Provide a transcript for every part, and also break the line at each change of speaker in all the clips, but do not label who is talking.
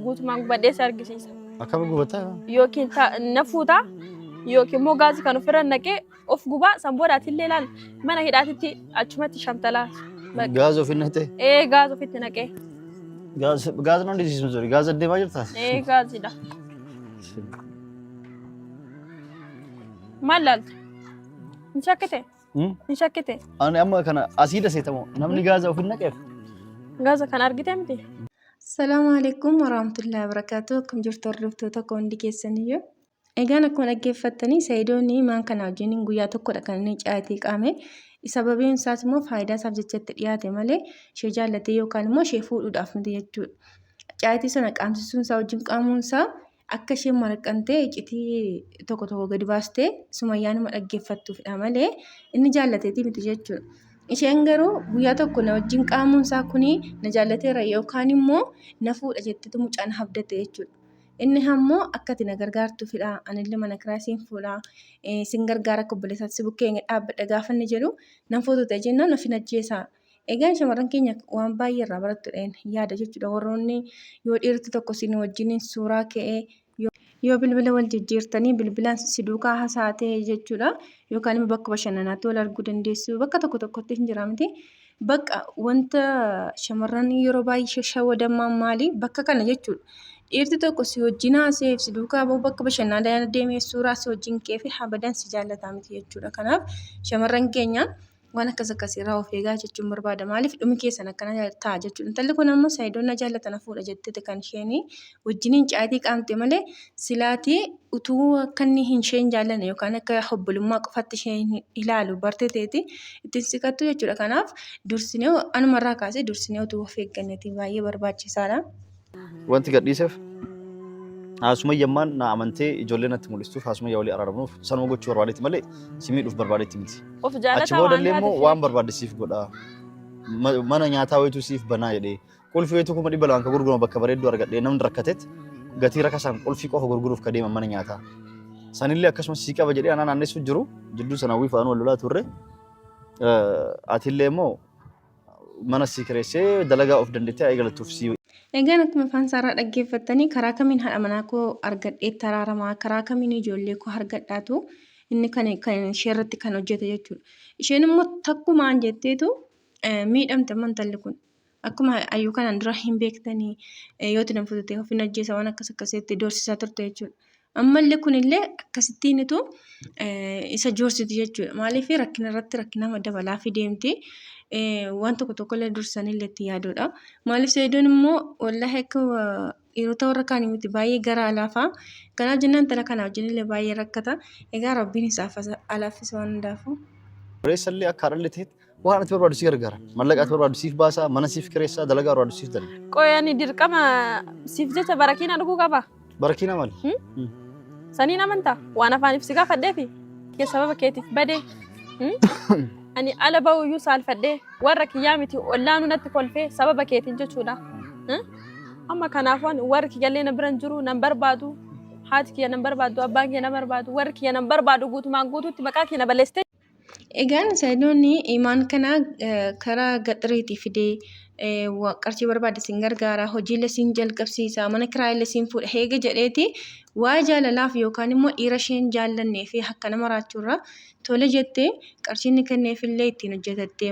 Guutumaan gubadhee si argisiisa.
Akkami gubataa?
Yookiin na fuutaa yookiin immoo gaazii kan ofirra naqee of gubaa san booda atillee laal mana hidhaatitti achumatti shamtalaa. Bakka.
Gaaza ofiin naqxee?
Ee gaaza ofitti naqee.
Gaaza gaaza nan dhiisisu sori. Gaaza deemaa jirta?
Ee gaaziidha. Maal laalta? Hin shakkite? Hin shakkite?
Ani amma kana asiida seetamoo namni gaaza ofiin naqeef.
Gaaza kana argite miti?
Assalaamu alaikum warahmatullahi wabarakatuh. Akkam jirtu hordoftoota koo hundi keessaniyyuu. Egaan akkuma dhaggeeffattanii Sa'idoon imaan kana wajjin guyyaa tokkodha kan inni caatii qaame. Sababiin isaas immoo faayidaa isaaf jecha itti dhiyaate malee ishee jaallatee yookaan immoo ishee fuudhuudhaaf miti jechuudha. Caatii sana qaamsisuun isaa wajjin qaamuun isaa akka isheen maraqqantee iccitii tokko tokko gadi baastee Sumayyaan nama dhaggeeffattuufidha malee inni jaallateetii miti jechuudha. Isheen garuu guyyaa tokko na wajjin qaamuun isaa kuni na jaallateera yookaan immoo na fuudha jetteetu mucaan abdatte jechuudha. Inni ammoo akka ati na gargaartuufidha. Anillee mana kiraa siin fuudha. Sin gargaara akka obboleessaatti si bukkee dhaabbadha gaafa inni jedhu nan fuutu ta'e jennaan of hin ajjeesa. Egaan shamarran keenya waan baay'ee irraa barattudha yaada jechuudha. Warroonni yoo dhiirti tokko isin wajjin suuraa ka'ee yoo bilbila wal jijjiirtanii bilbilaan si duukaa hasaatee jechuudha. Yookaan immoo bakka bashannanaatti wal arguu dandeessu. Bakka tokko tokkotti hin jira miti. Bakka wanta shamarran yeroo baay'ee shashawadaman maali? Bakka kana jechuudha. Dhiirti tokko si wajjin haasa'eef si duukaa ba'u bakka bashannanaa deemee suuraa si wajjin ka'ee fi abadan si jaallataa miti jechuudha. Kanaaf shamarran keenya waan akkas akkasii irraa of eegaa jechuun barbaada. Maaliif dhumi keessan akkana ta'a jechuudha. Intalli kun ammoo Sa'idoon na jaallata na fuudha jetteeti kan isheen wajjiniin caatii qaamte malee silaatii utuu akka inni hin isheen jaallanne yookaan akka obbolummaa qofaatti ishee ilaalu barte ta'eeti ittiin siqattu jechuudha. Kanaaf dursinee anumarraa kaasee dursinee utuu of eegganneeti baay'ee barbaachisaadha.
Wanti gadhiiseef haasumayyammaan na amantee ijoollee natti mul'istuuf haasumayyaa walii araaramnuuf sanuma gochuu barbaadetti malee si miidhuuf barbaadetti miti.
Of
Achi
jaalataa
booda
waan
illee immoo
taateef
waan barbaadde siif godha. Mana nyaataa wayituu siif banaa jedhee Qulfii wayituu 200,000 ka gurguramu bakka bareedduu argadhee namni rakkatetti gatii rakasaan qulfii qofa gurguruuf ka deeman mana nyaataa. Sanillee akkasumas sii qaba jedhee anaa naannessu jiru jidduu sana hawwii fa'aan wal lolaa turre. Atillee immoo mana sii kireessee dalagaa of dandeettee eegalattuuf sii
Egaan akkuma afaan isaarraa dhaggeeffattanii karaa kamiin haadha manaa koo argadheetti araaramaa karaa kamiin ijoollee koo argadhaatu inni kan kan ishee irratti kan hojjete jechuudha. Isheen immoo takkumaan jetteetu miidhamte amma intalli kun. Akkuma ayyuu kanaan dura hin beektanii yoo itti nan fuute of hin ajjeesa waan akkas akkasitti doorsisaa turte jechuudha. Ammallee kunillee akkasittiinitu isa joorsiti jechuudha. Maaliif rakkina irratti rakkina dabalaafii deemti. Waan tokko tokkollee dursanillee itti yaaduudha. Maaliif Sa'idoon immoo wallaahi akka dhiirota warra kaanii miti baay'ee garaa laafa. Kanaaf jennaan intala kana wajjinillee baay'ee rakkata. Egaa Rabbiin isaaf haa laaffisu waan hundaafuu.
Reessallee akka haadhallee ta'etti waan ati barbaaddu si gargaara. Mallaqa ati barbaaddu siif baasa, mana siif kireessa, dalagaa barbaaddu siif dalaga.
Qoy ani dirqama siif jecha barakiina dhuguu qaba.
Barakiina maali?
Saniin amantaa waan afaaniif si gaafadheefi kee sababa keetiif badee. Ani ala ba'uyyuu saalfadhee warra kiyyaa miti ollaanuu natti kolfee sababa keetiin jechuudha. Amma kanaafuu ani warri kiyyallee na bira hin jiru nan barbaadu. Haati kiyya nan barbaadu abbaan kiyya na barbaadu warri kiyya nan barbaadu guutumaan guutuutti maqaa kiyya na balleessitee.
Egaan Sa'idoon imaan kana karaa gaxariitii fidee qarshii barbaade sin gargaara hojiilee sin jalqabsiisa mana kiraayilee sin fuudha heega jedheeti waa'ee jaalalaaf yookaan immoo dhiira isheen jaallannee fi akka nama raachuurra tole jettee qarshii inni kenneefillee ittiin hojjetattee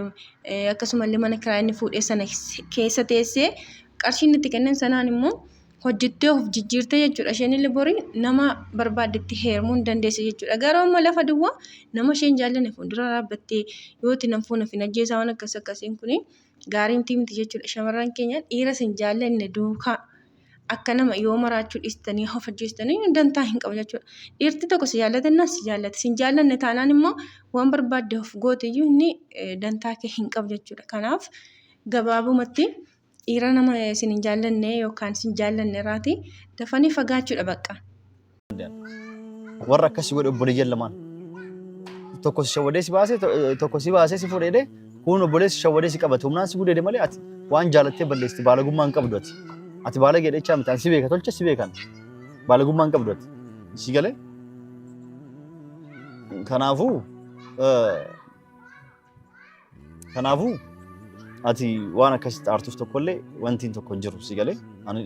akkasumallee mana kiraa inni fuudhee sana keessa teessee qarshii inni itti kennan sanaan immoo hojjettee of jijjiirtee jechuudha. Isheen illee bori nama barbaaddetti heerumuu hin dandeessi jechuudha. Garuu amma lafa duwwaa nama isheen jaallanne fuuldura dhaabbattee yoo itti nan fuuna fi ajjeesaa waan akkas akkasiin kuni gaarii miti miti jechuudha. Shamarran keenya dhiira isin jaallanne duukaa akka nama yoo maraachuu dhiistanii of ajjeestanii dantaa hin qabu jechuudha. Dhiirti tokko si jaallatannaan si jaallata. Si hin jaallanne taanaan immoo waan barbaadde of goote iyyuu inni dantaa kee hin qabu jechuudha. Kanaaf gabaabumatti dhiira nama isin hin jaallanne yookaan isin jaallanne irraati dafanii fagaachuudha bakka.
Warra akkasii godhe obboleeyyan lamaan. Tokko si shawwadee si baasee tokko si baasee si fuudhee kun obboleessi shawwadee si qabate humnaan si gudeede malee ati waan jaalattee balleessite baalagummaa hin qabdu ati. Ati baalagee jechaa miti ani si beeka tolcha si beekan baalagummaa hin qabdu ati. Si galee? Kanaafuu Kanaafuu ati waan akkasitti aartuuf tokkollee wantiin tokko hin jiru si galee. Ani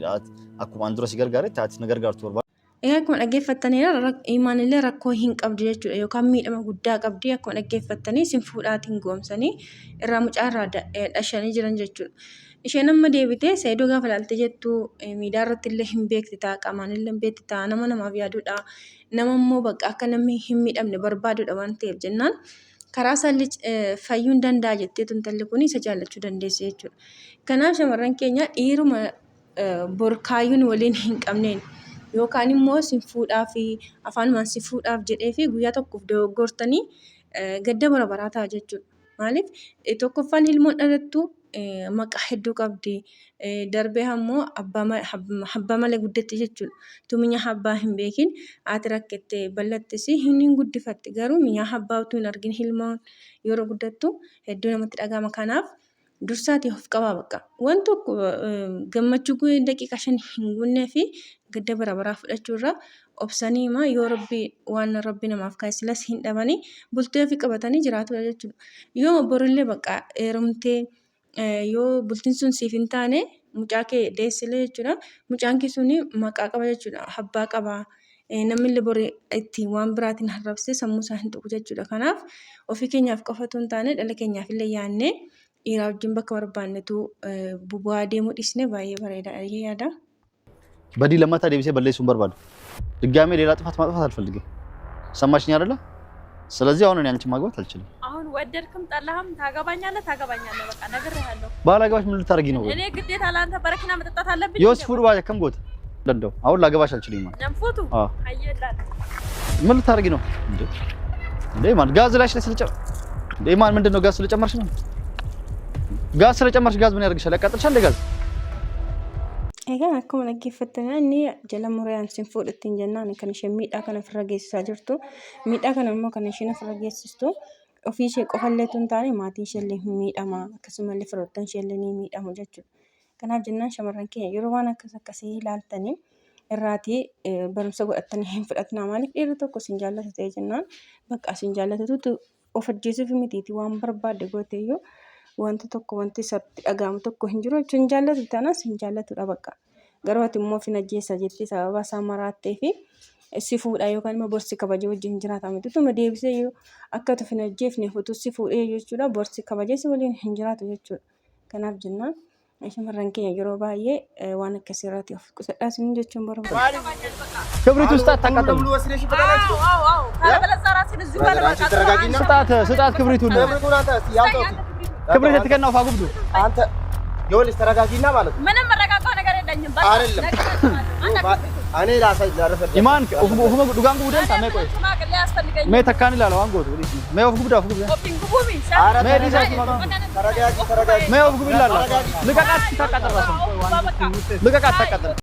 akkuma an dura si gargaaretti ati na gargaartu barbaada.
Egaa akkuma dhaggeeffattanii Imaanillee rakkoo hin qabdu jechuudha yookaan miidhama guddaa qabdi akkuma dhaggeeffattanii isin fuudhaatiin goomsanii irraa mucaa irraa dhashanii jiran jechuudha. Isheen amma deebitee Saidoo gaafa ilaalte jettu miidiyaa irratti illee hin beekti ta'a qaamaan illee hin beekti ta'a nama namaaf yaadudha nama immoo bakka akka namni hin miidhamne barbaadudha waan ta'eef jennaan karaa isaallee fayyuu hin danda'a jetteetu intalli kun isa jaallachuu dandeessi jechuudha. Kanaaf shamarran keenya dhiiruma bor kaayyuun waliin hin qabneen yookaan immoo sin fuudhaa fi afaanumaan si fuudhaaf jedhee fi guyyaa tokkoof dogoggortanii gadda bara baraa ta'a jechuudha. Maaliif tokkoffaan ilmoon dhalattu maqaa hedduu qabdi. Darbee ammoo abbaa malee guddatti jechuudha. Utuu mi'a abbaa hin beekin haati rakkattee bal'attis hin guddifatti. Garuu mi'a abbaa utuu hin argin ilmoon yeroo guddattu hedduu namatti dhaga'ama. Kanaaf Dursaatii of qabaa bakka. Waan tokko gammachuu daqiiqaa 5 hin guunnee fi gadda bara baraa fudhachuu irra obsanii himaa yoo rabbi waan rabbi namaaf kaa'e silas hin dhabanii bultii ofii qabatanii jiraatudha jechuudha. Yoo borillee bakka heerumtee yoo bultiin sun siif hin taane mucaa kee deessilee jechuudha. Mucaan kee suni maqaa qaba jechuudha. Abbaa qaba. Namni bori ittiin waan biraatiin arrabsee sammuu isaa hin tuqu jechuudha. Kanaaf ofii keenyaaf qofa otoo hin taane dhala keenyaaf illee yaadnee dhiiraa wajjin bakka barbaannetu bubu'aa deemuu dhiisne baay'ee bareedaadha jedhee yaada.
Badii lammataa deebisee balleessuu hin barbaadu. ድጋሜ ሌላ ጥፋት ማጥፋት አልፈልግም። ሰማሽኝ አይደለ? ስለዚህ አሁን እኔ አንቺን ማግባት አልችልም።
አሁን ወደድክም ጠላህም ታገባኛለህ፣ ታገባኛለህ። በቃ ነግሬሃለሁ።
ባላገባሽ ምን ልታደርጊ ነው?
እኔ ግዴታ ለአንተ በረኪና መጠጣት አለብኝ።
ዮስ ፉድ ባጀ ከም ጎት እንደው አሁን ላገባሽ አልችልም ማለት
Nan fuutu
አዎ።
አየላል
ምን ልታደርጊ ነው እንዴ? እንዴ ማን ጋዝ ላይሽ ላይ ስለጨ እንዴ ማን ምንድን ነው ጋዝ ስለጨመርሽ ነው? ጋዝ ስለጨመርሽ ጋዝ ምን ያደርግሻል? ያቃጥልሻል እንዴ ጋዝ?
Egaa akkuma dhaggeeffattan inni jala muree sin fuudhu ittiin jennaan kan isheen miidhaa kana ofirra geessisaa jirtu. Miidhaa kana immoo kan isheen ofirra geessistu ofii ishee qofallee otoo hin taane maatiin isheellee hin miidhama akkasumallee firoottan isheellee ni miidhamu jechuudha. Kanaaf jennaan shamarran keenya yeroo waan akkas akkasii ilaaltanii irraatii barumsa godhattanii hin fudhatinaa. Maaliif dhiirri tokko isin jaallata ta'e jennaan bakka isin jaallatutu of ajjeesuuf mitiitii waan barbaadde gooteyyuu wanti tokko wanti isatti dhaga'amu tokko hin jiru jechuun hin jaallatu taanaan sin jaallatudha bakka. Garuu ati immoo of hin ajjeessa jettee sababa isaa maraattee fi si fuudha yookaan immoo borsi kabajee wajjin jiraata miti. Utuma deebisee iyyuu akka ati of hin ajjeefneef utuu si fuudhee jechuudha borsi kabajee si waliin hin jiraatu jechuudha. Kanaaf jennaan shamarran keenya yeroo baay'ee waan akkasii irratti of qusadhaa isin jechuun barbaada.
ክብሪት ውስጥ አታቃጥል። ስጣት ስጣት፣ ክብሪቱን ክብሪት የተከናው ፋጉብዱ
አንተ ይኸውልሽ ተረጋጊና ማለት ነው።
ምንም መረጋጋው ነገር የለኝም።
አይደለም እኔ ላሳይ ላረፈ
ኢማን ኡፉመ ዱጋን ጉቡደን ታሜ ቆይ ሜ ተካን ይላል ዋን ጎቱ ሜ ኦፍ ጉብዳ ኦፍ ጉብዳ ሜ ዲሳ
ተረጋጊ ተረጋጊ
ሜ ኦፍ ጉብ ይላል። ልቀቃት፣ ታቃጥል፣ ራሱን ልቀቃት፣ ታቃጥል።